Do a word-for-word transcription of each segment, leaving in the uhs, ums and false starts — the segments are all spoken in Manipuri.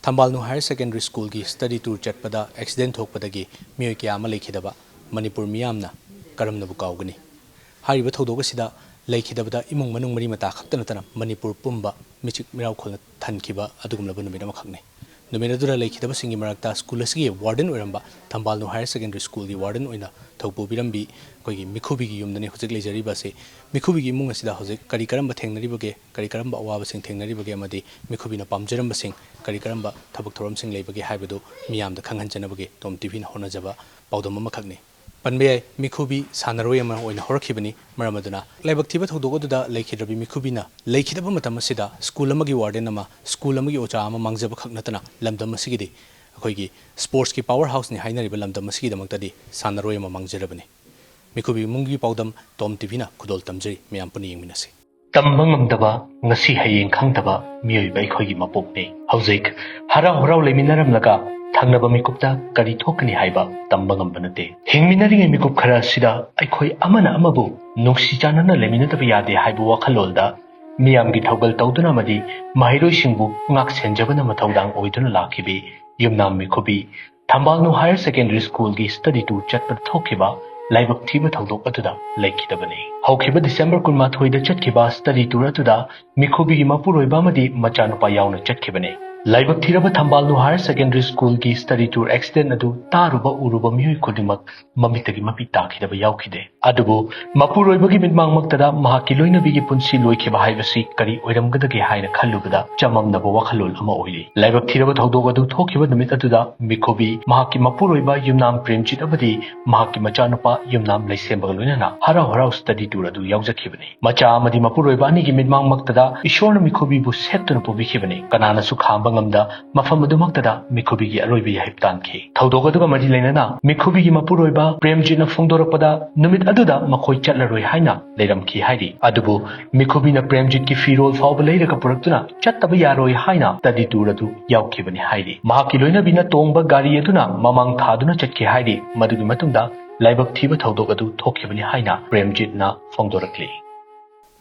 ꯊꯝꯕꯥꯜꯅꯨ ꯍꯥꯌꯔ ꯁꯦꯀꯦꯟꯗꯔꯤ ꯁ꯭ꯀꯨꯜꯒꯤ ꯁ꯭ꯇꯗꯤ ꯇꯨꯔ ꯆꯠꯄꯗ ꯑꯦꯛꯁꯤꯗꯦꯟ ꯊꯣꯛꯄꯗꯒꯤ ꯃꯤꯑꯣꯏ ꯀꯌꯥ ꯑꯃ ꯂꯩꯈꯤꯗꯕ ꯃꯅꯤꯄꯨꯔ ꯃꯤꯌꯥꯝꯅ ꯀꯔꯝꯅꯕꯨ ꯀꯥꯎꯒꯅꯤ? ꯍꯥꯏꯔꯤꯕ ꯊꯧꯗꯣꯛ ꯑꯁꯤꯗ ꯂꯩꯈꯤꯗꯕꯗ ꯏꯃꯨꯡ ꯃꯅꯨꯡ ꯃꯔꯤ ꯃꯇꯥ ꯈꯛꯇ ꯅꯠꯇꯅ ꯃꯅꯤꯄꯨꯔ ꯄꯨꯝꯕ ꯃꯤꯆꯤꯛ ꯃꯤꯔꯥꯎꯈꯣꯜꯅ ꯊꯟꯈꯤꯕ ꯑꯗꯨꯒꯨꯝꯂꯕ ꯅꯨꯃꯤꯠ ꯑꯃꯈꯛꯅꯤ꯫ ꯅꯨꯃꯤꯠ ꯑꯗꯨꯗ ꯂꯩꯈꯤꯗꯕꯁꯤꯡꯒꯤ ꯃꯔꯛꯇ ꯁ꯭ꯀꯨꯜ ꯑꯁꯤꯒꯤ ꯋꯥꯔꯗꯦꯟ ꯑꯣꯏꯔꯝꯕ ꯊꯝꯕꯥꯜꯅꯨ ꯍꯥꯌꯔ ꯁꯦꯀꯦꯟꯗꯔꯤ ꯁ꯭ꯀꯨꯜꯒꯤ ꯋꯥꯔꯗꯦꯟ ꯑꯣꯏꯅ ꯊꯧꯄꯨꯕꯤꯔꯝꯕꯤ ꯑꯩꯈꯣꯏꯒꯤ ꯃꯤꯈꯨꯕꯤꯒꯤ ꯌꯨꯝꯗꯅꯤ ꯍꯧꯖꯤꯛ ꯂꯩꯖꯔꯤꯕ ꯑꯁꯤ꯫ ꯃꯤꯈꯨꯕꯤꯒꯤ ꯏꯃꯨꯡ ꯑꯁꯤꯗ ꯍꯧꯖꯤꯛ ꯀꯔꯤ ꯀꯔꯝꯕ ꯊꯦꯡꯅꯔꯤꯕꯒꯦ, ꯀꯔꯤ ꯀꯔꯝꯕ ꯑꯋꯥꯕꯁꯤꯡ ꯊꯦꯡꯅꯔꯤꯕꯒꯦ ꯑꯃꯗꯤ ꯃꯤꯈꯨꯕꯤꯅ ꯄꯥꯝꯖꯔꯝꯕꯁꯤꯡ ꯀꯔꯤ ꯀꯔꯝꯕ ꯊꯕꯛ ꯊꯧꯔꯝꯁꯤꯡ ꯂꯩꯕꯒꯦ ꯍꯥꯏꯕꯗꯨ ꯃꯤꯌꯥꯝꯗ ꯈꯪꯍꯟꯖꯅꯕꯒꯤ ꯇꯣꯝ ꯇꯤꯚꯤꯅ ꯍꯣꯠꯅꯖꯕ ꯄꯥꯎꯗꯝ ꯑꯃꯈꯛꯅꯤ꯫ ꯄꯟꯕ ꯌꯥꯏ, ꯃꯤꯈꯨꯕꯤ ꯁꯥꯟꯅꯔꯣꯏ ꯑꯃ ꯑꯣꯏꯅ ꯍꯧꯔꯛꯈꯤꯕꯅꯤ꯫ ꯃꯔꯝ ꯑꯗꯨꯅ ꯂꯥꯏꯕꯛ ꯊꯤꯕ ꯊꯧꯗꯣꯛ ꯑꯗꯨꯗ ꯂꯩꯈꯤꯗ꯭ꯔꯕꯤ ꯃꯤꯈꯨꯕꯤꯅ ꯂꯩꯈꯤꯗꯕ ꯃꯇꯝ ꯑꯁꯤꯗ ꯁ꯭ꯀꯨꯜ ꯑꯃꯒꯤ ꯋꯥꯔꯗꯦꯟ ꯑꯃ, ꯁ꯭ꯀꯨꯜ ꯑꯃꯒꯤ ꯑꯣꯖꯥ ꯑꯃ ꯃꯥꯡꯖꯕ ꯈꯛ ꯅꯠꯇꯅ ꯂꯝꯗꯝ ꯑꯁꯤꯒꯤꯗꯤ ꯑꯩꯈꯣꯏꯒꯤ ꯁ꯭ꯄꯣꯔꯠꯁꯀꯤ ꯄꯥꯋꯔ ꯍꯥꯎꯁꯅꯤ ꯍꯥꯏꯅꯔꯤꯕ ꯂꯝꯗꯝ ꯑꯁꯤꯒꯤꯗꯃꯛꯇꯗꯤ ꯁꯥꯟꯅꯔꯣꯏ ꯑꯃ ꯃꯥꯡꯖꯔꯕꯅꯤ꯫ ꯃꯤꯈꯨꯕꯤ ꯏꯃꯨꯡꯒꯤ ꯄꯥꯎꯗꯝ ꯇꯣꯝ ꯇꯤꯚꯤꯅ ꯈꯨꯗꯣꯜ ꯇꯝꯖꯔꯤ, ꯃꯌꯥꯝ ꯄꯨꯟꯅ ꯌꯦꯡꯃꯤꯟꯅꯁꯤ꯫ ꯇꯝꯕ ꯉꯝꯗꯕ, ꯉꯁꯤ ꯍꯌꯦꯡ ꯈꯪꯗꯕ ꯃꯤꯑꯣꯏꯕ ꯑꯩꯈꯣꯏꯒꯤ ꯃꯄꯣꯛꯅꯤ꯫ ꯍꯧꯖꯤꯛ ꯍꯔꯥꯎ ꯍꯔꯥꯎ ꯂꯩꯃꯤꯟꯅꯔꯝꯂꯒ ꯊꯪꯅꯕ ꯃꯤꯀꯨꯞꯇ ꯀꯔꯤ ꯊꯣꯛꯀꯅꯤ ꯍꯥꯏꯕ ꯇꯝꯕ ꯉꯝꯕ ꯅꯠꯇꯦ꯫ ꯍꯤꯡꯃꯤꯟꯅꯔꯤꯉꯩ ꯃꯤꯀꯨꯞ ꯈꯔ ꯑꯁꯤꯗ ꯑꯩꯈꯣꯏ ꯑꯃꯅ ꯑꯃꯕꯨ ꯅꯨꯡꯁꯤ ꯆꯥꯟꯅꯅ ꯂꯩꯃꯤꯟꯅꯗꯕ ꯌꯥꯗꯦ ꯍꯥꯏꯕ ꯋꯥꯈꯜꯂꯣꯟꯗ ꯃꯤꯌꯥꯝꯒꯤ ꯊꯧꯒꯜ ꯇꯧꯗꯨꯅ ꯑꯃꯗꯤ ꯃꯍꯩꯔꯣꯏꯁꯤꯡꯕꯨ ꯉꯥꯛ ꯁꯦꯟꯖꯕꯅ ꯃꯊꯧꯗꯥꯡ ꯑꯣꯏꯗꯨꯅ ꯂꯥꯛꯈꯤꯕꯤ ꯌꯨꯝꯅꯥꯝ ꯃꯤꯈꯨꯕꯤ ꯊꯝꯕꯥꯜꯅꯨ ꯍꯥꯌꯔ ꯁꯦꯀꯦꯟꯗꯔꯤ ꯁ꯭ꯀꯨꯜꯒꯤ ꯁ꯭ꯇꯗꯤ ꯇꯨꯔ ꯆꯠꯄꯗ ꯊꯣꯛꯈꯤꯕ ꯂꯥꯏꯕꯛ ꯊꯤꯕ ꯊꯧꯗꯣꯛ ꯑꯗꯨꯗ ꯂꯩꯈꯤꯗꯕꯅꯤ꯫ ꯍꯧꯈꯤꯕ ꯗꯤꯁꯦꯝꯕꯔ ꯀꯨꯟꯃꯥꯊꯣꯏꯗ ꯆꯠꯈꯤꯕ ꯁ꯭ꯇꯗꯤ ꯇꯨꯔ ꯑꯗꯨꯗ ꯃꯤꯈꯨꯕꯤꯒꯤ ꯃꯄꯨꯔꯣꯏꯕ ꯑꯃꯗꯤ ꯃꯆꯥꯅꯨꯄꯥ ꯌꯥꯎꯅ ꯆꯠꯈꯤꯕꯅꯤ꯫ ꯂꯥꯏꯕꯛ ꯊꯤꯔꯕ ꯊꯝꯕꯥꯜꯅꯨ ꯍꯥꯌꯔ ꯁꯦꯀꯦꯟꯗꯔꯤ ꯁ꯭ꯀꯨꯜꯒꯤ ꯁ꯭ꯇꯗꯤ ꯇꯨꯔ ꯑꯦꯛꯁꯤꯗꯦꯟ ꯑꯗꯨ ꯇꯥꯔꯨꯕ ꯎꯔꯨꯕ ꯃꯤꯑꯣꯏ ꯈꯨꯗꯤꯡꯃꯛ ꯃꯃꯤꯠꯇꯒꯤ ꯃꯄꯤ ꯇꯥꯈꯤꯗꯕ ꯌꯥꯎꯈꯤꯗꯦ꯫ ꯑꯗꯨꯕꯨ ꯃꯄꯨꯔꯣꯏꯕꯒꯤ ꯃꯤꯠꯃꯥꯡꯃꯛꯇꯗ ꯃꯍꯥꯛꯀꯤ ꯂꯣꯏꯅꯕꯤꯒꯤ ꯄꯨꯟꯁꯤ ꯂꯣꯏꯈꯤꯕ ꯍꯥꯏꯕꯁꯤ ꯀꯔꯤ ꯑꯣꯏꯔꯝꯒꯗꯒꯦ ꯍꯥꯏꯅ ꯈꯜꯂꯨꯕꯗ ꯆꯃꯝꯅꯕ ꯋꯥꯈꯜꯂꯣꯟ ꯑꯃ ꯑꯣꯏꯔꯤ꯫ ꯂꯥꯏꯕꯛ ꯊꯤꯔꯕ ꯊꯧꯗꯣꯛ ꯑꯗꯨ ꯊꯣꯛꯈꯤꯕ ꯅꯨꯃꯤꯠ ꯑꯗꯨꯗ ꯃꯤꯈꯨꯕꯤ, ꯃꯍꯥꯛꯀꯤ ꯃꯄꯨꯔꯣꯏꯕ ꯌꯨꯝꯅꯥꯝ ꯄ꯭ꯔꯦꯝꯖꯤꯠ ꯑꯃꯗꯤ ꯃꯍꯥꯛꯀꯤ ꯃꯆꯥꯅꯨꯄꯥ ꯌꯨꯝꯅꯥꯝ ꯂꯩꯁꯦꯝꯕꯒ ꯂꯣꯏꯅꯅ ꯍꯔꯥꯎ ꯍꯔꯥꯎ ꯁ꯭ꯇꯗꯤ ꯇꯨꯔ ꯑꯗꯨ ꯌꯥꯎꯖꯈꯤꯕꯅꯤ꯫ ꯃꯆꯥ ꯑꯃꯗꯤ ꯃꯄꯨꯔꯣꯏꯕ ꯑꯅꯤꯒꯤ ꯃꯤꯠꯃꯥꯡꯃꯛꯇꯗ ꯏꯁꯣꯔꯅ ꯃꯤꯈꯨꯕꯤꯕꯨ ꯁꯦꯠꯇꯨꯅ ꯄꯨꯕꯤꯈꯤꯕꯅꯤ꯫ ꯀꯅꯥꯅꯁꯨ ꯈꯥꯝꯕ ꯉꯝꯗ ꯃꯐꯝ ꯑꯗꯨꯃꯛꯇꯗ ꯃꯤꯈꯨꯕꯤꯒꯤ ꯑꯔꯣꯏꯕ ꯌꯥꯏꯐ ꯇꯥꯟꯈꯤ꯫ ꯊꯧꯗꯣꯛ ꯑꯗꯨꯒ ꯃꯔꯤ ꯂꯩꯅꯅ ꯃꯤꯈꯨꯕꯤꯒꯤ ꯃꯄꯨꯔꯣꯏꯕ ꯄ꯭ꯔꯦꯝꯖꯤꯠꯅ ꯐꯣꯡꯗꯣꯔꯛꯄꯗ ꯅꯨꯃꯤꯠ ꯑꯗꯨꯗ ꯃꯈꯣꯏ ꯆꯠꯂꯔꯣꯏ ꯍꯥꯏꯅ ꯂꯩꯔꯝꯈꯤ ꯍꯥꯏꯔꯤ꯫ ꯑꯗꯨꯕꯨ ꯃꯤꯈꯨꯕꯤꯅ ꯄ꯭ꯔꯦꯝꯖꯤꯠꯀꯤ ꯐꯤꯔꯣꯜ ꯐꯥꯎꯕ ꯂꯩꯔꯒ ꯄꯨꯔꯛꯇꯨꯅ ꯆꯠꯇꯕ ꯌꯥꯔꯣꯏ ꯍꯥꯏꯅ ꯁ꯭ꯇꯗꯤ ꯇꯨꯔ ꯑꯗꯨ ꯌꯥꯎꯈꯤꯕꯅꯤ ꯍꯥꯏꯔꯤ꯫ ꯃꯍꯥꯛꯀꯤ ꯂꯣꯏꯅꯕꯤꯅ ꯇꯣꯡꯕ ꯒꯥꯔꯤ ꯑꯗꯨꯅ ꯃꯃꯥꯡ ꯊꯥꯗꯨꯅ ꯆꯠꯈꯤ ꯍꯥꯏꯔꯤ꯫ ꯃꯗꯨꯒꯤ ꯃꯇꯨꯡꯗ ꯂꯥꯏꯕꯛ ꯊꯤꯕ ꯊꯧꯗꯣꯛ ꯑꯗꯨ ꯊꯣꯛꯈꯤꯕꯅꯤ ꯍꯥꯏꯅ ꯄ꯭ꯔꯦꯝꯖꯤꯠꯅ ꯐꯣꯡꯗꯣꯔꯛꯂꯤ꯫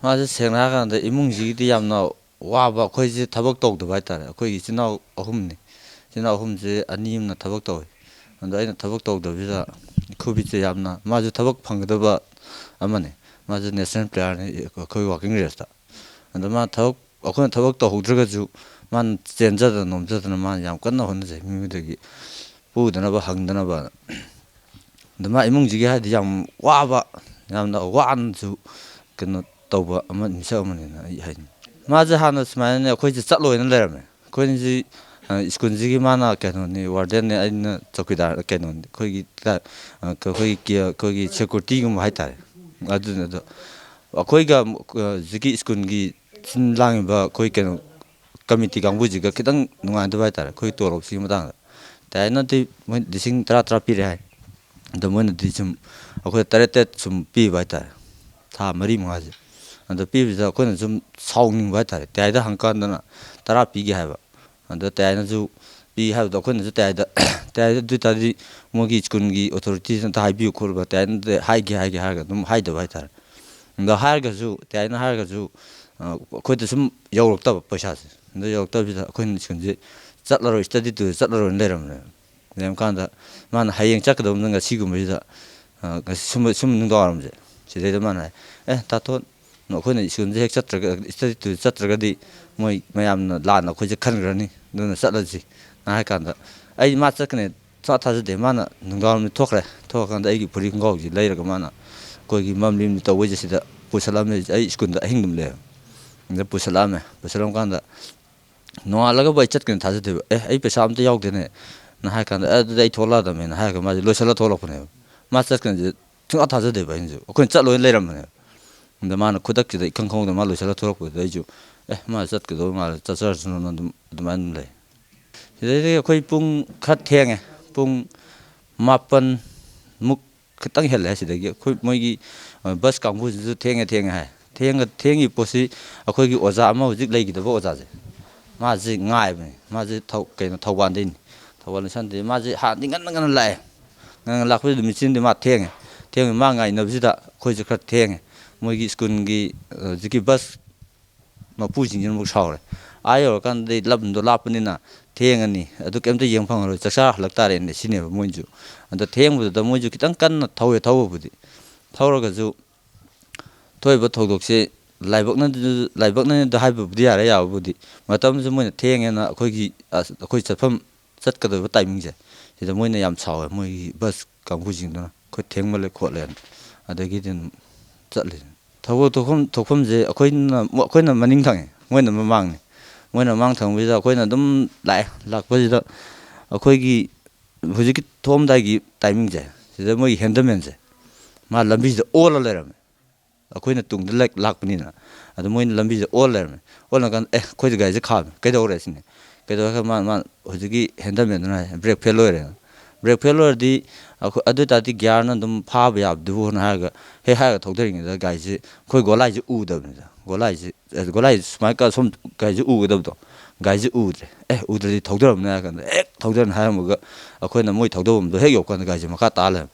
ꯃꯥꯁꯦ ꯁꯦꯡꯅ ꯍꯥꯏꯔꯀꯥꯟꯗ ꯏꯃꯨꯡꯁꯤꯒꯤꯗꯤ ꯌꯥꯝꯅ ꯋꯥꯕ ꯑꯩꯈꯣꯏꯁꯦ ꯊꯕꯛ ꯇꯧꯗꯕ ꯍꯥꯏꯇꯥꯔꯦ꯫ ꯑꯩꯈꯣꯏꯒꯤ ꯏꯆꯤꯟ ꯏꯅꯥꯎ ꯑꯍꯨꯝꯅꯤ꯫ ꯏꯆꯤꯟ ꯏꯅꯥꯎ ꯑꯍꯨꯝꯁꯦ ꯑꯅꯤ ꯑꯃꯅ ꯊꯕꯛ ꯇꯧꯋꯤ꯫ ꯑꯗꯣ ꯑꯩꯅ ꯊꯕꯛ ꯇꯧꯗꯕꯁꯤꯗ ꯏꯈꯨꯕꯤꯁꯦ ꯌꯥꯝꯅ, ꯃꯥꯁꯨ ꯊꯕꯛ ꯐꯪꯒꯗꯕ ꯑꯃꯅꯤ꯫ ꯃꯥꯁꯨ ꯅꯦꯁꯅꯦꯜ ꯄ꯭ꯂꯦꯌꯔꯅꯤ ꯑꯩꯈꯣꯏ ꯋꯥꯀꯤꯡ ꯔꯦꯁꯇ꯫ ꯑꯗꯣ ꯃꯥ ꯊꯕꯛ, ꯑꯩꯈꯣꯏꯅ ꯊꯕꯛ ꯇꯧꯍꯧꯗ꯭ꯔꯒꯁꯨ ꯃꯥꯅ ꯆꯦꯟꯖꯗꯅ ꯅꯣꯝꯖꯗꯅ ꯃꯥꯅ ꯌꯥꯝ ꯀꯟꯅ ꯍꯣꯠꯅꯖꯩ꯫ ꯃꯤꯑꯣꯏꯗꯒꯤ ꯄꯨꯗꯅꯕ ꯍꯪꯗꯅꯕ꯫ ꯑꯗꯣ ꯃꯥ ꯏꯃꯨꯡꯁꯤꯒꯤ ꯍꯥꯏꯗꯤ ꯌꯥꯝ ꯋꯥꯕ, ꯌꯥꯝꯅ ꯋꯥꯅꯁꯨ ꯀꯩꯅꯣ ꯇꯧꯕ ꯑꯃ, ꯃꯤꯁꯛ ꯑꯃꯅꯤꯅ ꯑꯩ ꯍꯥꯏꯅꯤꯡꯉꯤ꯫ ꯃꯥꯁꯦ ꯍꯥꯟꯅ ꯁꯨꯃꯥꯏꯅꯅꯦ, ꯑꯩꯈꯣꯏꯁꯦ ꯆꯠꯂꯣꯏꯅ ꯂꯩꯔꯝꯃꯦ꯫ ꯑꯩꯈꯣꯏꯅꯁꯤ, ꯑ, ꯁ꯭ꯀꯨꯜꯁꯤꯒꯤ ꯃꯥꯅ ꯀꯩꯅꯣꯅꯤ, ꯋꯥꯔꯗꯦꯟꯅꯤ, ꯑꯩꯅ ꯆꯧꯀꯤꯗꯥꯔ, ꯀꯩꯅꯣꯅꯤ, ꯑꯩꯈꯣꯏꯒꯤ ꯇ-, ꯑ, ꯑꯩꯈꯣꯏꯒꯤ ꯀꯤ-, ꯑꯩꯈꯣꯏꯒꯤ ꯁꯦꯀ꯭ꯌꯨꯔꯤꯇꯤꯒꯨꯝꯕ ꯍꯥꯏꯇꯥꯔꯦ꯫ ꯑꯗꯨꯅ ꯑꯗꯣ ꯑꯩꯈꯣꯏꯒ ꯑꯃꯨꯛ, ꯑ, ꯍꯧꯖꯤꯛꯀꯤ ꯁ꯭ꯀꯨꯜꯒꯤ ꯁꯤꯟ ꯂꯥꯡꯉꯤꯕ ꯑꯩꯈꯣꯏ ꯀꯩꯅꯣ ꯀꯃꯤꯇꯤ ꯀꯥꯡꯕꯨꯁꯤꯒ ꯈꯤꯇꯪ ꯅꯨꯡꯉꯥꯏꯅꯗꯕ ꯍꯥꯏꯇꯥꯔꯦ, ꯑꯩꯈꯣꯏ ꯇꯣꯂꯣꯞꯁꯤꯒꯤ ꯃꯇꯥꯡꯗ꯫ ꯇꯌꯥꯏꯅꯗꯤ ꯃꯣꯏ ꯂꯤꯁꯤꯡ ꯇꯔꯥ ꯇꯔꯥ ꯄꯤꯔꯦ ꯍꯥꯏ꯫ ꯑꯗꯣ ꯃꯣꯏꯅꯗꯤ ꯁꯨꯝ ꯑꯩꯈꯣꯏ ꯇꯔꯦꯠ ꯇꯔꯦꯠ ꯁꯨꯝ ꯄꯤꯕ ꯍꯥꯏꯇꯥꯔꯦ, ꯊꯥ ꯃꯔꯤ ꯃꯉꯥꯁꯦ꯫ ꯑꯗꯣ ꯄꯤꯕꯁꯤꯗ ꯑꯩꯈꯣꯏꯅ ꯁꯨꯝ ꯁꯥꯎꯅꯤꯡꯕ ꯍꯥꯏꯇꯥꯔꯦ꯫ ꯇꯌꯥꯏꯗ ꯍꯪꯀꯥꯟꯗꯅ ꯇꯔꯥ ꯄꯤꯒꯦ ꯍꯥꯏꯕ꯫ ꯑꯗꯣ ꯇꯌꯥꯏꯅꯁꯨ ꯄꯤ ꯍꯥꯏꯕꯗꯣ ꯑꯩꯈꯣꯏꯅꯁꯨ ꯇꯌꯥꯏꯗ, ꯇꯌꯥꯏꯗ ꯑꯗꯨ ꯑꯣꯏ ꯇꯥꯔꯗꯤ ꯃꯣꯏꯒꯤ ꯁ꯭ꯀꯨꯜꯒꯤ ꯑꯣꯊꯣꯔꯤꯇꯤꯁꯤꯅ ꯑꯝꯇ ꯍꯥꯏꯕꯤꯌꯨ ꯈꯣꯠꯂꯨ, ꯇꯌꯥꯏꯅꯗ ꯍꯥꯏꯒꯦ, ꯍꯥꯏꯒꯦ ꯍꯥꯏꯔꯒ ꯑꯗꯨꯝ ꯍꯥꯏꯗꯕ ꯍꯥꯏꯇꯥꯔꯦ꯫ ꯑꯗꯣ ꯍꯥꯏꯔꯒꯁꯨ, ꯇꯌꯥꯏꯅ ꯍꯥꯏꯔꯒꯁꯨ, ꯑ, ꯑꯩꯈꯣꯏꯗ ꯁꯨꯝ ꯌꯧꯔꯛꯇꯕ ꯄꯩꯁꯥꯁꯦ꯫ ꯑꯗꯣ ꯌꯧꯔꯛꯇꯕꯁꯤꯗ ꯑꯩꯈꯣꯏꯅ ꯁ꯭ꯀꯨꯜꯁꯦ ꯆꯠꯂꯔꯣꯏ, ꯁ꯭ꯇꯗꯤ ꯇꯨꯔ ꯆꯠꯂꯔꯣꯏꯅ ꯂꯩꯔꯝꯕꯅꯦꯕ꯫ ꯂꯩꯔꯝꯀꯥꯟꯗ ꯃꯥꯅ ꯍꯌꯦꯡ ꯆꯠꯀꯗꯕꯅ ꯉꯁꯤꯒꯨꯝꯕꯁꯤꯗ, ꯑ, ꯉꯁꯤ ꯁꯨꯝꯕ, ꯁꯨꯝ ꯅꯨꯡꯗꯥꯡꯋꯥꯏꯔꯝꯁꯦ, ꯁꯤꯗꯩꯗ ꯃꯥꯅ ꯍꯥꯏ, "ꯑꯦ, ꯇꯥꯇꯣꯟ, ꯑꯩꯈꯣꯏꯅ ꯁ꯭ꯀꯨꯜꯁꯦ ꯍꯦꯛ ꯆꯠꯇ꯭ꯔꯒ, ꯁ꯭ꯇꯗꯤ ꯇꯨꯔ ꯆꯠꯇ꯭ꯔꯒꯗꯤ ꯃꯣꯏ ꯃꯌꯥꯝꯅ ꯂꯥꯟꯅ ꯑꯩꯈꯣꯏꯁꯦ ꯈꯟꯈ꯭ꯔꯅꯤ, ꯑꯗꯨꯅ ꯆꯠꯂꯁꯤ"ꯅ ꯍꯥꯏ ꯀꯥꯟꯗ, ꯑꯩ ꯃꯥ ꯆꯠꯀꯅꯤ ꯁꯨꯡꯊꯥ ꯊꯥꯖꯗꯦ꯫ ꯃꯥꯅ ꯅꯨꯡꯗꯥꯡꯋꯥꯏꯔꯝꯗ ꯊꯣꯛꯈ꯭ꯔꯦ꯫ ꯊꯣꯛꯑꯀꯥꯟꯗ ꯑꯩꯒꯤ ꯐꯨꯔꯤꯠ ꯈꯣꯡꯒ꯭ꯔꯥꯎꯁꯤ ꯂꯩꯔꯒ ꯃꯥꯅ ꯑꯩꯈꯣꯏꯒꯤ ꯃꯝꯂꯤ ꯃꯝꯂꯤ ꯇꯧꯕꯩꯁꯦ ꯁꯤꯗ ꯄꯨꯁꯜꯂꯛꯑꯝꯃꯦ꯫ ꯑꯩ ꯁ꯭ꯀꯨꯜꯗ ꯑꯍꯤꯡꯗꯨꯝ ꯂꯩꯌꯦꯕ꯫ ꯑꯗ ꯄꯨꯁꯜꯂꯛꯑꯝꯃꯦ꯫ ꯄꯨꯁꯜꯂꯛꯑꯝ ꯀꯥꯟꯗ ꯅꯣꯡꯉꯥꯜꯂꯒꯕꯨ ꯑꯩ ꯆꯠꯀꯅꯤ ꯊꯥꯖꯗꯦꯕ꯫ "ꯑꯦ, ꯑꯩ ꯄꯩꯁꯥ ꯑꯝꯇ ꯌꯥꯎꯗꯦꯅꯦ" ꯅ ꯍꯥꯏꯔ ꯀꯥꯟꯗ, "ꯑꯦ, ꯑꯗꯨꯗꯤ ꯑꯩ ꯊꯣꯛꯂꯛꯑꯗꯕꯅꯦꯅ" ꯍꯥꯏꯔꯒ ꯃꯥꯁꯦ ꯂꯣꯏꯁꯤꯜꯂ ꯊꯣꯛꯂꯛꯄꯅꯦꯕ꯫ ꯃꯥ ꯆꯠꯀꯅꯤꯁꯦ ꯁꯨꯡꯊꯥ ꯊꯥꯖꯗꯦꯕ ꯑꯩꯅꯁꯨ꯫ ꯑꯩꯈꯣꯏꯅ ꯆꯠꯂꯣꯏꯅ ꯂꯩꯔꯝꯕꯅꯦꯕ꯫ ꯑꯗ ꯃꯥꯅ ꯈꯨꯗꯛꯁꯤꯗ ꯏꯈꯪ ꯈꯪꯍꯧꯗꯅ ꯃꯥ ꯂꯣꯏꯁꯤꯜꯂ ꯊꯣꯛꯂꯛꯄꯗꯨꯗ ꯑꯩꯁꯨ, "ꯑꯦ, ꯃꯥ ꯆꯠꯀꯗꯧꯕ ꯃꯥꯜꯂꯦ, ꯆꯠꯆꯔꯁꯅꯨꯅ" ꯑꯗꯨꯝ, ꯑꯗꯨꯃꯥꯏꯅ ꯑꯗꯨꯝ ꯂꯩ꯫ ꯁꯤꯗꯩꯗꯒꯤ ꯑꯩꯈꯣꯏ ꯄꯨꯡ ꯈꯔ ꯊꯦꯡꯉꯦ꯫ ꯄꯨꯡ ꯃꯥꯄꯟ ꯃꯨꯛ ꯈꯤꯇꯪ ꯍꯦꯜꯂꯦ꯫ ꯁꯤꯗꯒꯤ ꯑꯩꯈꯣꯏ ꯃꯣꯏꯒꯤ, ꯑ, ꯕꯁ ꯀꯥꯡꯕꯨꯁꯤꯁꯨ ꯊꯦꯡꯉꯦ, ꯊꯦꯡꯉꯦ ꯍꯥꯏ꯫ ꯊꯦꯡꯉ-, ꯊꯦꯡꯉꯤꯕ ꯄꯣꯠꯁꯤ ꯑꯩꯈꯣꯏꯒꯤ ꯑꯣꯖꯥ ꯑꯃ ꯍꯧꯖꯤꯛ ꯂꯩꯈꯤꯗꯕ ꯑꯣꯖꯥꯁꯦ, ꯃꯥꯁꯤ ꯉꯥꯏꯕꯅꯤ꯫ ꯃꯥꯁꯦ ꯊꯧ-, ꯀꯩꯅꯣ, ꯊꯧꯕꯥꯜꯗꯩꯅꯤ꯫ ꯊꯧꯕꯥꯜ ꯂꯩꯁꯥꯡꯗꯩ꯫ ꯃꯥꯁꯦ ꯍꯥꯟꯅꯗꯤ ꯉꯟꯅ ꯉꯟꯅ ꯂꯥꯛꯑꯦ꯫ ꯉꯟꯅ ꯂꯥꯛꯄꯁꯤꯗ ꯅꯨꯃꯤꯠꯁꯤꯃꯗꯤ ꯃꯥ ꯊꯦꯡꯉꯦ꯫ ꯊꯦꯡꯉꯦ, ꯃꯥ ꯉꯥꯏꯅꯕꯁꯤꯗ ꯑꯩꯈꯣꯏꯁꯦ ꯈꯔ ꯊꯦꯡꯉꯦ꯫ ꯃꯣꯏꯒꯤ ꯁ꯭ꯀꯨꯜꯒꯤ, ꯑ, ꯍꯧꯖꯤꯛꯀꯤ ꯕꯁ ꯃꯄꯨꯁꯤꯡꯁꯤꯅ ꯑꯃꯨꯛ ꯁꯥꯎꯔꯦ꯫ ꯑꯥ ꯌꯧꯔꯀꯥꯟꯗꯗꯤ ꯂꯝꯗꯣ ꯂꯥꯞꯄꯅꯤꯅ ꯊꯦꯡꯉꯅꯤ, ꯑꯗꯨ ꯀꯩꯝꯇ ꯌꯦꯡ ꯐꯪꯉꯔꯣꯏ, ꯆꯥꯛ ꯆꯥꯔ ꯍꯜꯂꯛ ꯇꯥꯔꯦꯅ ꯁꯤꯅꯦꯕ ꯃꯣꯏꯁꯨ꯫ ꯑꯗꯣ ꯊꯦꯡꯕꯗꯨꯗ ꯃꯣꯏꯁꯨ ꯈꯤꯇꯪ ꯀꯟꯅ ꯊꯧꯋꯦ, ꯊꯧꯕꯕꯨꯗꯤ꯫ ꯊꯧꯔꯒꯁꯨ ꯊꯣꯛꯏꯕ ꯊꯧꯗꯣꯛꯁꯦ ꯂꯥꯏꯕꯛꯅ-, ꯂꯥꯏꯕꯛꯅꯅꯤꯗ ꯍꯥꯏꯕꯕꯨꯗꯤ ꯌꯥꯔꯦ, ꯌꯥꯕꯕꯨꯗꯤ꯫ ꯃꯇꯝꯁꯨ ꯃꯣꯏꯅ ꯊꯦꯡꯉꯦꯅ ꯑꯩꯈꯣꯏꯒꯤ, ꯑꯁ, ꯑꯩꯈꯣꯏ ꯆꯠꯐꯝ ꯆꯠꯀꯗꯧꯔꯤꯕ ꯇꯥꯏꯃꯤꯡꯁꯦ, ꯁꯤꯗ ꯃꯣꯏꯅ ꯌꯥꯝ ꯁꯥꯎꯋꯦ, ꯃꯣꯏꯒꯤ ꯕꯁ ꯀꯥꯡꯕꯨꯁꯤꯡꯗꯨꯅ, "ꯑꯩꯈꯣꯏ ꯊꯦꯡꯃꯜꯂꯦ ꯈꯣꯠꯂꯦꯅ"꯫ ꯑꯗꯒꯤꯗꯤ ꯑꯗꯨꯝ ꯆꯠꯂꯦ꯫ ꯊꯧꯗꯣꯛ ꯊꯣꯛꯐꯝ, ꯊꯣꯛꯐꯝꯁꯦ ꯑꯩꯈꯣꯏꯅ, ꯑꯩꯈꯣꯏꯅ ꯃꯅꯤꯡ ꯊꯪꯉꯦ, ꯃꯣꯏꯅ ꯃꯃꯥꯡꯅꯤ꯫ ꯃꯣꯏꯅ ꯃꯃꯥꯡ ꯊꯪꯕꯁꯤꯗ ꯑꯩꯈꯣꯏꯅ ꯑꯗꯨꯝ ꯂꯥꯛꯑꯦ꯫ ꯂꯥꯛꯄꯁꯤꯗ ꯑꯩꯈꯣꯏꯒꯤ ꯍꯧꯖꯤꯛꯀꯤ ꯊꯣꯛꯑꯝꯗꯥꯏꯒꯤ ꯇꯥꯏꯃꯤꯡꯁꯦ, ꯁꯤꯗ ꯃꯣꯏꯒꯤ ꯍꯦꯟꯗꯜꯃꯦꯟꯁꯦ ꯃꯥ ꯂꯝꯕꯤꯁꯤꯗ ꯑꯣꯜꯂ ꯂꯩꯔꯝꯃꯦ꯫ ꯑꯩꯈꯣꯏꯅ ꯇꯨꯡꯗ ꯂꯥꯛ-, ꯂꯥꯛꯄꯅꯤꯅ꯫ ꯑꯗꯨ ꯃꯣꯏꯅ ꯂꯝꯕꯤꯁꯤꯗ ꯑꯣꯜ ꯂꯩꯔꯝꯃꯦ꯫ ꯑꯣꯜꯂꯀꯥꯟꯗ, "ꯑꯦ, ꯑꯩꯈꯣꯏꯗ ꯒꯥꯔꯤꯁꯦ ꯈꯥꯝꯃꯦ, ꯀꯩꯗꯧꯔꯦ?" ꯁꯤꯅꯤ꯫ ꯀꯩꯗꯧꯔꯒ ꯃꯥ, ꯃꯥ ꯍꯧꯖꯤꯛꯀꯤ ꯍꯦꯟꯗꯜꯃꯦꯟꯗꯨꯅ ꯍꯥꯏ, "ꯕ꯭ꯔꯦꯛ ꯐꯦꯜ ꯑꯣꯏꯔꯦ꯫ ꯕ꯭ꯔꯦꯛ ꯐꯦꯜ ꯑꯣꯏꯔꯗꯤ ꯑꯩꯈꯣꯏ, ꯑꯗꯨ ꯑꯣꯏ ꯇꯥꯔꯗꯤ ꯒꯤꯌꯥꯔꯅ ꯑꯗꯨꯝ ꯐꯥꯕ ꯌꯥꯕꯗꯨꯕꯨꯅ" ꯍꯥꯏꯔꯒ, ꯍꯦꯛ ꯍꯥꯏꯔꯒ ꯊꯧꯗꯔꯤꯉꯩꯗ ꯒꯥꯔꯤꯁꯦ, ꯑꯩꯈꯣꯏ ꯒꯣꯂꯥꯏꯁꯦ ꯎꯗꯕꯅꯤꯗ꯫ ꯒꯣꯂꯥꯏꯁꯦ, ꯑꯦ, ꯒꯣꯂꯥꯏꯁꯦ ꯁꯨꯃꯥꯏꯅ ꯀ-, ꯁꯣꯝ ꯒꯥꯔꯤꯁꯦ ꯎꯒꯗꯕꯗꯣ, ꯒꯥꯔꯤꯁꯦ ꯎꯗ꯭ꯔꯦ꯫ "ꯑꯦ, ꯎꯗ꯭ꯔꯗꯤ ꯊꯧꯗꯔꯝꯅꯦ" ꯍꯥꯏꯔ ꯀꯥꯟꯗ, ꯍꯦꯛ ꯊꯧꯗꯔꯅ ꯍꯥꯏꯔꯝꯃꯒ, ꯑꯩꯈꯣꯏꯅ ꯃꯣꯏ ꯊꯧꯗꯐꯝꯗꯣ ꯍꯦꯛ ꯌꯧꯀꯥꯟꯗ ꯒꯥꯔꯤꯁꯦ ꯃꯈꯥ ꯇꯥ ꯂꯩꯔꯝꯃꯦ꯫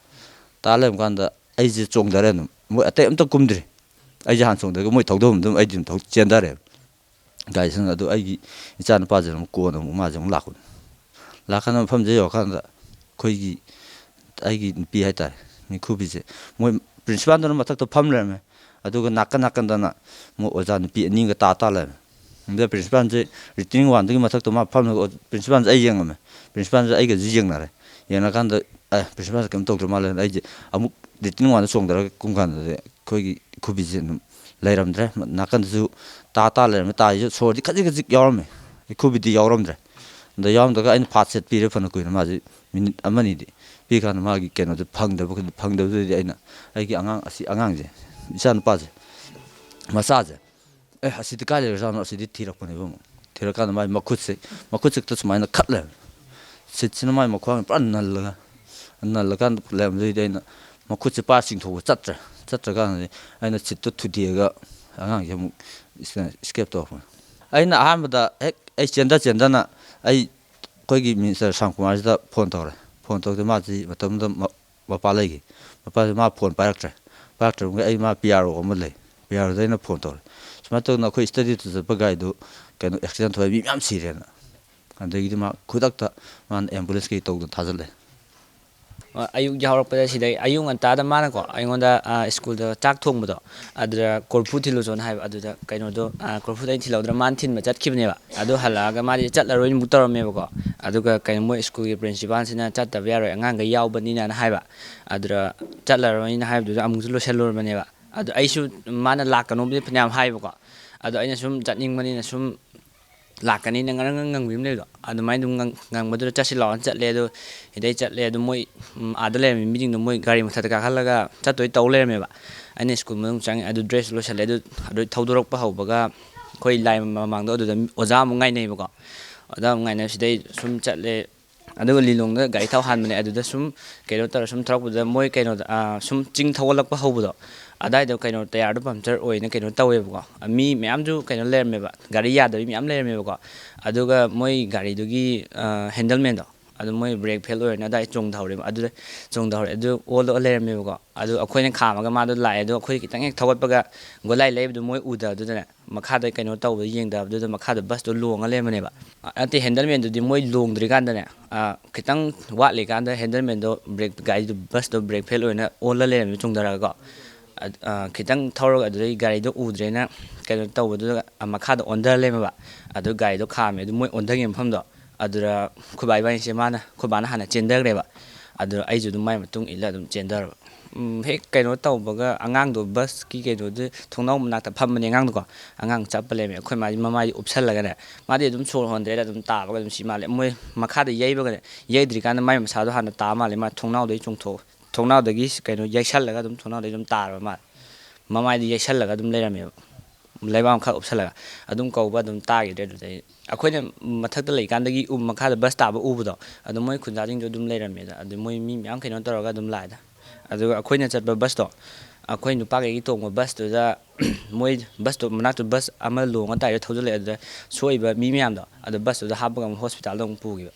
ꯇꯥ ꯂꯩꯔꯝ ꯀꯥꯟꯗ ꯑꯩꯁꯦ ꯆꯣꯡꯊꯔꯦ ꯑꯗꯨꯝ꯫ ꯃꯣꯏ ꯑꯇꯩ ꯑꯝꯇ ꯀꯨꯝꯗ꯭ꯔꯤ꯫ ꯑꯩꯁꯦ ꯍꯥꯟꯅ ꯆꯣꯡꯊꯔꯒ ꯃꯣꯏ ꯊꯧꯗꯐꯝꯗꯣ ꯑꯗꯨꯝ ꯑꯩꯗꯤ ꯑꯗꯨꯝ ꯊꯧ-, ꯆꯦꯟꯊꯔꯦ꯫ ꯒꯥꯔꯤꯁꯤꯅ ꯑꯗꯨ ꯑꯩꯒꯤ ꯏꯆꯥ ꯅꯨꯄꯥꯁꯤꯅ ꯑꯃꯨꯛ ꯀꯣꯟꯅ ꯑꯃꯨꯛ ꯃꯥꯁꯦ ꯑꯃꯨꯛ ꯂꯥꯛꯄꯅꯤ꯫ ꯂꯥꯛꯀꯥꯟꯗ ꯃꯐꯝꯁꯦ ꯌꯧꯔꯀꯥꯟꯗ ꯑꯩꯈꯣꯏꯒꯤ, ꯑꯩꯒꯤ ꯅꯨꯄꯤ ꯍꯥꯏꯇꯥꯔꯦ, ꯃꯤꯈꯨꯕꯤꯁꯦ, ꯃꯣꯏ ꯄ꯭ꯔꯤꯟꯁꯤꯄꯥꯜꯗꯨꯅ ꯃꯊꯛꯇ ꯐꯝ ꯂꯩꯔꯝꯃꯦ꯫ ꯑꯗꯨꯒ ꯅꯥꯀꯟ ꯅꯥꯀꯟꯗꯅ ꯃꯣꯏ ꯑꯣꯖꯥ ꯅꯨꯄꯤ ꯑꯅꯤꯒ ꯇꯥ ꯇꯥ ꯂꯩꯔꯝꯃꯦ꯫ ꯑꯗ ꯄ꯭ꯔꯤꯟꯁꯤꯄꯥꯜꯁꯦ ꯔꯤꯇꯔꯅꯤꯡ ꯋꯥꯟꯗꯒꯤ ꯃꯊꯛꯇ ꯃꯥ ꯐꯝꯂꯒ, ꯄ꯭ꯔꯤꯟꯁꯤꯄꯥꯜꯁꯦ ꯑꯩ ꯌꯦꯡꯉꯝꯃꯦ꯫ ꯄ꯭ꯔꯤꯟꯁꯤꯄꯥꯜꯁꯦ ꯑꯩꯒꯁꯨ ꯌꯦꯡꯅꯔꯦ꯫ ꯌꯦꯡꯅꯀꯥꯟꯗ, "ꯑꯦ, ꯄ꯭ꯔꯤꯟꯁꯤꯄꯥꯜꯁꯦ ꯀꯩꯝ ꯇꯧꯗ꯭ꯔ ꯃꯥꯜꯂꯦꯅ" ꯑꯩꯁꯦ ꯑꯃꯨꯛ ꯔꯤꯇꯔꯅꯤꯡ ꯋꯥꯟꯗ ꯆꯣꯡꯊꯔꯒ ꯀꯨꯝ ꯀꯥꯟꯗꯗꯤ ꯑꯩꯈꯣꯏꯒꯤ ꯏꯈꯨꯕꯤꯁꯦ ꯑꯗꯨꯝ ꯂꯩꯔꯝꯗ꯭ꯔꯦ꯫ ꯅꯥꯀꯟꯗꯁꯨ ꯇꯥ ꯇꯥ ꯂꯩꯔꯝꯃꯦ꯫ ꯇꯥꯔꯤꯁꯨ ꯁꯣꯔꯗꯤ ꯈꯖꯤꯛ ꯈꯖꯤꯛ ꯌꯥꯎꯔꯝꯃꯦ, ꯏꯈꯨꯕꯤꯗꯤ ꯌꯥꯎꯔꯝꯗ꯭ꯔꯦ꯫ ꯑꯗ ꯌꯥꯎꯔꯝꯗ꯭ꯔꯒ ꯑꯩꯅ ꯐꯥꯁ ꯁꯦꯠ ꯄꯤꯔꯦ ꯐꯅ ꯀꯨꯏꯅ, ꯃꯥꯁꯦ ꯃꯤꯅꯤꯠ ꯑꯃꯅꯤꯗꯤ ꯄꯤꯔꯀꯥꯟꯗ ꯃꯥꯒꯤ ꯀꯩꯅꯣꯗꯣ ꯐꯪꯗꯕ, ꯐꯪꯗꯕꯗꯨꯗꯤ ꯑꯩꯅ ꯑꯩꯒꯤ ꯑꯉꯥꯡ ꯑꯁꯤ, ꯑꯉꯥꯡꯁꯦ, ꯏꯆꯥ ꯅꯨꯄꯥꯁꯦ, ꯃꯆꯥꯁꯦ, "ꯑꯦ, ꯑꯁꯤꯗꯤ ꯀꯥꯏ ꯂꯩꯔꯖꯥꯠꯅꯣ?" ꯑꯁꯤꯗꯤ ꯊꯤꯔꯛꯄꯅꯦꯕ ꯑꯃꯨꯛ꯫ ꯊꯤꯔꯀꯥꯟꯗ ꯃꯥꯏ ꯃꯈꯨꯠꯁꯦ, ꯃꯈꯨꯠꯁꯦ ꯍꯦꯛꯇ ꯁꯨꯃꯥꯏꯅ ꯈꯠꯂꯦ꯫ ꯁꯤꯠꯁꯤꯅ ꯃꯥꯏ ꯃꯈ꯭ꯋꯥꯡ ꯄꯨꯔꯥ ꯅꯜꯂꯒ, ꯅꯜꯂꯀꯥꯟꯗ ꯂꯩꯔꯝꯕꯗꯩꯗꯤ ꯑꯩꯅ ꯃꯈꯨꯠꯁꯦ ꯄꯥꯏꯔ ꯆꯤꯡꯊꯣꯛꯄ ꯆꯠꯇ꯭ꯔꯦ꯫ ꯆꯠꯇ꯭ꯔꯀꯥꯟꯗꯗꯤ ꯑꯩꯅ ꯁꯤꯠꯇꯣ ꯊꯨꯗꯦꯛꯑꯒ ꯑꯉꯥꯡꯁꯦ ꯑꯃꯨꯛ ꯏꯁ-, ꯏꯁꯀꯦꯞ ꯇꯧꯔꯛꯄꯅꯦ꯫ ꯑꯩꯅ ꯑꯍꯥꯟꯕꯗ ꯍꯦꯛ ꯑꯩ ꯆꯦꯟꯗ ꯆꯦꯟꯗꯅ ꯑꯩ, ꯑꯩꯈꯣꯏꯒꯤ ꯃꯤꯅꯤꯁꯇꯔ ꯁ꯭ꯌꯥꯝ ꯀꯨꯃꯥꯔꯁꯤꯗ ꯐꯣꯟ ꯇꯧꯔꯦ꯫ ꯐꯣꯟ ꯇꯧꯕꯗ ꯃꯥꯁꯤ ꯃꯇꯝꯗꯨꯗ ꯃ-, ꯃꯄꯥ ꯂꯩꯈꯤ꯫ ꯃꯄꯥꯁꯤ ꯃꯥ ꯐꯣꯟ ꯄꯥꯏꯔꯛꯇ꯭ꯔꯦ꯫ ꯄꯥꯏꯔꯛꯇ꯭ꯔꯕꯅꯤꯅ ꯑꯩ ꯃꯥ ꯄꯤ ꯑꯥꯔ ꯑꯣ ꯑꯃ ꯂꯩ꯫ ꯄꯤ ꯑꯥꯔ ꯑꯣꯗ ꯑꯩꯅ ꯐꯣꯟ ꯇꯧꯔꯦ꯫ ꯃꯇꯧꯅ ꯑꯩꯈꯣꯏ study tour ꯆꯠꯄ ꯒꯥꯔꯤꯗꯨ ꯀꯩꯅꯣ accident ꯊꯣꯛꯑꯦ, ꯃꯤ ꯃꯌꯥꯝ ꯁꯤꯔꯦꯅ꯫ ꯑꯗꯒꯤꯗꯤ ꯃꯥ ꯈꯨꯗꯛꯇ ꯃꯥꯅ ambulance ꯀꯩ ꯇꯧꯗꯅ ꯊꯥꯖꯤꯜꯂꯦ꯫ ꯑꯌꯨꯛ ꯌꯥꯍꯧꯔꯛꯄꯗ ꯁꯤꯗꯩ ꯑꯌꯨꯛ ꯉꯟꯇꯥꯗ ꯃꯥꯅꯀꯣ ꯑꯩꯉꯣꯟꯗ ꯁ꯭ꯀꯨꯜꯗ ꯆꯥꯛ ꯊꯣꯡꯕꯗꯣ ꯑꯗꯨꯗ ꯀꯣꯔꯐꯨ ꯊꯤꯜꯂꯨꯆꯣꯅ ꯍꯥꯏꯕ꯫ ꯑꯗꯨꯗ ꯀꯩꯅꯣꯗꯣ ꯀꯣꯔꯐꯨꯗꯣ ꯑꯩꯅ ꯊꯤꯜꯍꯧꯗ꯭ꯔꯥ ꯃꯥꯅ ꯊꯤꯟꯕ ꯆꯠꯈꯤꯕꯅꯦꯕ꯫ ꯑꯗꯨ ꯍꯜꯂꯛꯑꯒ ꯃꯥꯗꯤ ꯆꯠꯂꯔꯣꯏꯅ ꯑꯃꯨꯛ ꯇꯧꯔꯝꯃꯦꯕꯀꯣ꯫ ꯑꯗꯨꯒ ꯀꯩꯅꯣ ꯃꯣꯏ ꯁ꯭ꯀꯨꯜꯒꯤ principalꯁꯤꯅ ꯆꯠꯇꯕ ꯌꯥꯔꯣꯏ, ꯑꯉꯥꯡꯈꯩ ꯌꯥꯎꯕꯅꯤꯅꯅ ꯍꯥꯏꯕ꯫ ꯑꯗꯨꯗ ꯆꯠꯂꯔꯣꯏꯅ ꯍꯥꯏꯕꯗꯨꯗ ꯑꯃꯨꯛꯁꯨ ꯂꯣꯏꯁꯤꯜꯂꯨꯔꯕꯅꯦꯕ꯫ ꯑꯗꯨ ꯑꯩꯁꯨ ꯃꯥꯅ ꯂꯥꯛꯀꯅꯣꯕꯨꯗꯤ ꯐꯅꯌꯥꯝ ꯍꯥꯏꯕꯀꯣ꯫ ꯑꯗꯣ ꯑꯩꯅ ꯁꯨꯝ ꯆꯠꯅꯤꯡꯕꯅꯤꯅ ꯁꯨꯝ ꯂꯥꯛꯀꯅꯤꯅ ꯉꯔꯪ ꯉꯔꯪ ꯉꯪꯕꯤ ꯑꯃ ꯂꯩꯕꯗꯣ, ꯑꯗꯨꯃꯥꯏꯅ ꯑꯗꯨꯝ ꯉꯪ-, ꯉꯪꯕꯗꯨꯗ ꯆꯠꯁꯤ ꯂꯥꯛꯑꯣꯅ ꯆꯠꯂꯦ꯫ ꯑꯗꯨ ꯁꯤꯗꯩ ꯆꯠꯂꯦ꯫ ꯑꯗꯨ ꯃꯣꯏ, ꯎꯝ, ꯑꯥꯗ ꯂꯩꯔꯝꯃꯤ ꯃꯤꯁꯤꯡꯗꯣ ꯃꯣꯏ ꯒꯥꯔꯤ ꯃꯊꯛꯇ ꯀꯥꯈꯠꯂꯒ ꯆꯠꯇꯣꯏ ꯇꯧ ꯂꯩꯔꯝꯃꯦꯕ꯫ ꯑꯩꯅ ꯁ꯭ꯀꯨꯜ ꯃꯅꯨꯡ ꯆꯪꯉꯦ꯫ ꯑꯗꯨ dress ꯂꯣꯏꯁꯜꯂꯦ꯫ ꯑꯗꯨ, ꯑꯗꯨ ꯊꯧꯗꯣꯔꯛꯄ ꯍꯧꯕꯒ ꯑꯩꯈꯣꯏ ꯂꯥꯏ ꯃꯃꯥꯡꯗꯣ ꯑꯗꯨꯗ ꯑꯣꯖꯥ ꯑꯃꯨꯛ ꯉꯥꯏꯅꯩꯕꯀꯣ꯫ ꯑꯣꯖꯥ ꯑꯃꯨꯛ ꯉꯥꯏꯅꯕ ꯁꯤꯗꯩ ꯁꯨꯝ ꯆꯠꯂꯦ꯫ ꯑꯗꯨꯒ ꯂꯤꯂꯣꯡꯗ ꯒꯥꯔꯤ ꯊꯥꯎ ꯍꯥꯟꯕꯅꯦ꯫ ꯑꯗꯨꯗ ꯁꯨꯝ ꯀꯩꯅꯣ ꯇꯧꯔ ꯁꯨꯝ ꯊꯧꯔꯛꯄꯗ ꯃꯣꯏ ꯀꯩꯅꯣꯗ, ꯑꯥ, ꯁꯨꯝ ꯆꯤꯡ ꯊꯧꯒꯠꯂꯛꯄ ꯍꯧꯕꯗꯣ, ꯑꯗꯥꯏꯗ ꯀꯩꯅꯣ tyreꯗꯣ puncture ꯑꯣꯏꯅ ꯀꯩꯅꯣ ꯇꯧꯋꯦꯕꯀꯣ꯫ ꯃꯤ ꯃꯌꯥꯝꯁꯨ ꯀꯩꯅꯣ ꯂꯩꯔꯝꯃꯦꯕ, ꯒꯥꯔꯤ ꯌꯥꯗꯕꯤ ꯃꯌꯥꯝ ꯂꯩꯔꯝꯃꯦꯕꯀꯣ꯫ ꯑꯗꯨꯒ ꯃꯣꯏ ꯒꯥꯔꯤꯗꯨꯒꯤ, ꯑꯥ, handlemanꯗꯣ, ꯑꯗꯨ ꯃꯣꯏ brake fail ꯑꯣꯏꯔꯦꯅ ꯑꯗꯥꯏ ꯆꯣꯡꯊꯍꯧꯔꯦꯕ꯫ ꯑꯗꯨꯗ ꯆꯣꯡꯊꯍꯧꯔꯦ꯫ ꯑꯗꯨ ꯑꯣꯜꯂꯒ ꯂꯩꯔꯝꯃꯦꯕꯀꯣ꯫ ꯑꯗꯨ ꯑꯩꯈꯣꯏꯅ ꯈꯥꯝꯃꯒ ꯃꯥꯗꯣ ꯂꯥꯛꯑꯦ꯫ ꯑꯗꯣ ꯑꯩꯈꯣꯏ ꯈꯤꯇꯪ ꯍꯦꯛ ꯊꯧꯒꯠꯄꯒ ꯒꯣꯂꯥꯏ ꯂꯩꯕꯗꯨ ꯃꯣꯏ ꯎꯗꯕꯗꯨꯗꯅꯦ, ꯃꯈꯥꯗ ꯀꯩꯅꯣ ꯇꯧꯕꯗ ꯌꯦꯡꯗꯕꯗꯨꯗ ꯃꯈꯥꯗ busꯇꯣ ꯂꯣꯡꯉ ꯂꯩꯔꯝꯕꯅꯦꯕ꯫ ꯑ, ꯅꯠꯇꯦ, handlemanꯗꯨꯗꯤ ꯃꯣꯏ ꯂꯣꯡꯗ꯭ꯔꯤꯀꯥꯟꯗꯅꯦ, ꯑ, ꯈꯤꯇꯪ ꯋꯥꯠꯂꯤꯀꯥꯟꯗ handlemanꯗꯣ brake, ꯒꯥꯔꯤꯗꯨ, busꯇꯣ brake fail ꯑꯣꯏꯅ ꯑꯣꯜꯂ ꯂꯩꯔꯝꯃꯦ ꯆꯣꯡꯊꯔꯒꯀꯣ꯫ ꯑ, ꯑ, ꯈꯤꯇꯪ ꯊꯧꯔꯒ ꯑꯗꯨꯗꯩ ꯒꯥꯔꯤꯗꯣ ꯎꯗ꯭ꯔꯦꯅ ꯀꯩꯅꯣ ꯇꯧꯕꯗꯨꯗ, ꯑ, ꯃꯈꯥꯗ ꯑꯣꯟꯊꯔ ꯂꯩꯔꯝꯃꯦꯕ꯫ ꯑꯗꯨ ꯒꯥꯔꯤꯗꯣ ꯈꯥꯝꯃꯦ꯫ ꯑꯗꯨ ꯃꯣꯏ ꯑꯣꯟꯊꯈꯤꯕ ꯃꯐꯝꯗꯣ ꯑꯗꯨꯗ ꯑꯩꯈꯣꯏ ꯕꯥ ꯏꯕꯥꯅꯤꯁꯦ ꯃꯥꯅ, ꯑꯩꯈꯣꯏ ꯕꯥꯅ ꯍꯥꯟꯅ ꯆꯦꯟꯊꯈ꯭ꯔꯦꯕ꯫ ꯑꯗꯨꯗ ꯑꯩꯁꯨ ꯑꯗꯨꯝ ꯃꯥꯏ ꯃꯇꯨꯡ ꯏꯜꯂ ꯑꯗꯨꯝ ꯆꯦꯟꯊꯔꯕ꯫ ꯎꯝ, ꯍꯦꯛ ꯀꯩꯅꯣ ꯇꯧꯕꯒ ꯑꯉꯥꯡꯗꯣ busꯀꯤ ꯀꯩꯅꯣꯗꯨ ꯊꯣꯡꯅꯥꯎ ꯃꯅꯥꯛꯇ ꯐꯝꯕꯅꯦ ꯑꯉꯥꯡꯗꯣꯀꯣ꯫ ꯑꯉꯥꯡ ꯆꯞꯄ ꯂꯩꯔꯝꯃꯦ꯫ ꯑꯩꯈꯣꯏ ꯃꯥꯗꯤ ꯃꯃꯥꯏꯗꯤ ꯎꯞꯁꯜꯂꯒꯅꯦ, ꯃꯥꯗꯤ ꯑꯗꯨꯝ ꯁꯣꯔ ꯍꯣꯟꯗ꯭ꯔꯦꯗ ꯑꯗꯨꯝ ꯇꯥꯕꯒ ꯑꯗꯨꯝ ꯁꯤ ꯃꯥꯜꯂꯦ꯫ ꯃꯣꯏ ꯃꯈꯥꯗ ꯌꯩꯕꯒꯅꯦ, ꯌꯩꯗ꯭ꯔꯤꯀꯥꯟꯗ ꯃꯥꯏ ꯃꯁꯥꯗꯣ ꯍꯥꯟꯅ ꯇꯥ ꯃꯥꯜꯂꯦ꯫ ꯃꯥ ꯊꯣꯡꯅꯥꯎꯗꯒꯤ ꯆꯣꯡꯊꯣꯛ-, ꯊꯣꯡꯅꯥꯎꯗꯒꯤ ꯀꯩꯅꯣ ꯌꯩꯁꯜꯂꯒ ꯑꯗꯨꯝ ꯊꯣꯡꯅꯥꯎꯗꯒꯤ ꯑꯗꯨꯝ ꯇꯥꯔꯕ ꯃꯥꯜꯂꯦ꯫ ꯃꯃꯥꯏꯗꯤ ꯌꯩꯁꯜꯂꯒ ꯑꯗꯨꯝ ꯂꯩꯔꯝꯃꯦꯕ꯫ ꯂꯩꯕꯥꯛ ꯃꯈꯥ ꯎꯞꯁꯜꯂꯒ ꯑꯗꯨꯝ ꯀꯧꯕ ꯑꯗꯨꯝ ꯇꯥꯈꯤꯗ꯭ꯔꯦ꯫ ꯑꯗꯨꯗꯩ ꯑꯩꯈꯣꯏꯅ ꯃꯊꯛꯇ ꯂꯩꯀꯥꯟꯗꯒꯤ ꯎ ꯃꯈꯥꯗ bus ꯇꯥꯕ ꯎꯕꯗꯣ, ꯑꯗꯨ ꯃꯣꯏ ꯈꯨꯟꯖꯥꯁꯤꯡꯗꯣ ꯑꯗꯨꯝ ꯂꯩꯔꯝꯃꯦꯗ꯫ ꯑꯗꯨ ꯃꯣꯏ ꯃꯤ ꯃꯌꯥꯝ ꯀꯩꯅꯣ ꯇꯧꯔꯒ ꯑꯗꯨꯝ ꯂꯥꯛꯑꯦꯗ꯫ ꯑꯗꯨꯒ ꯑꯩꯈꯣꯏꯅ ꯆꯠꯄ busꯇꯣ, ꯑꯩꯈꯣꯏ ꯅꯨꯄꯥꯈꯩꯒꯤ ꯇꯣꯡꯕ busꯇꯨꯗ ꯃꯣꯏ busꯇꯣ ꯃꯅꯥꯛꯇ bus ꯑꯃ ꯂꯣꯡꯉ ꯇꯥꯏꯗ ꯊꯧꯖꯤꯜꯂꯛꯑꯦ꯫ ꯑꯗꯨꯗ ꯁꯣꯛꯏꯕ ꯃꯤ ꯃꯌꯥꯝꯗꯣ ꯑꯗꯨ busꯇꯨꯗ ꯍꯥꯞꯄꯒ ꯑꯃꯨꯛ hospitalꯗ ꯑꯃꯨꯛ ꯄꯨꯈꯤꯕ꯫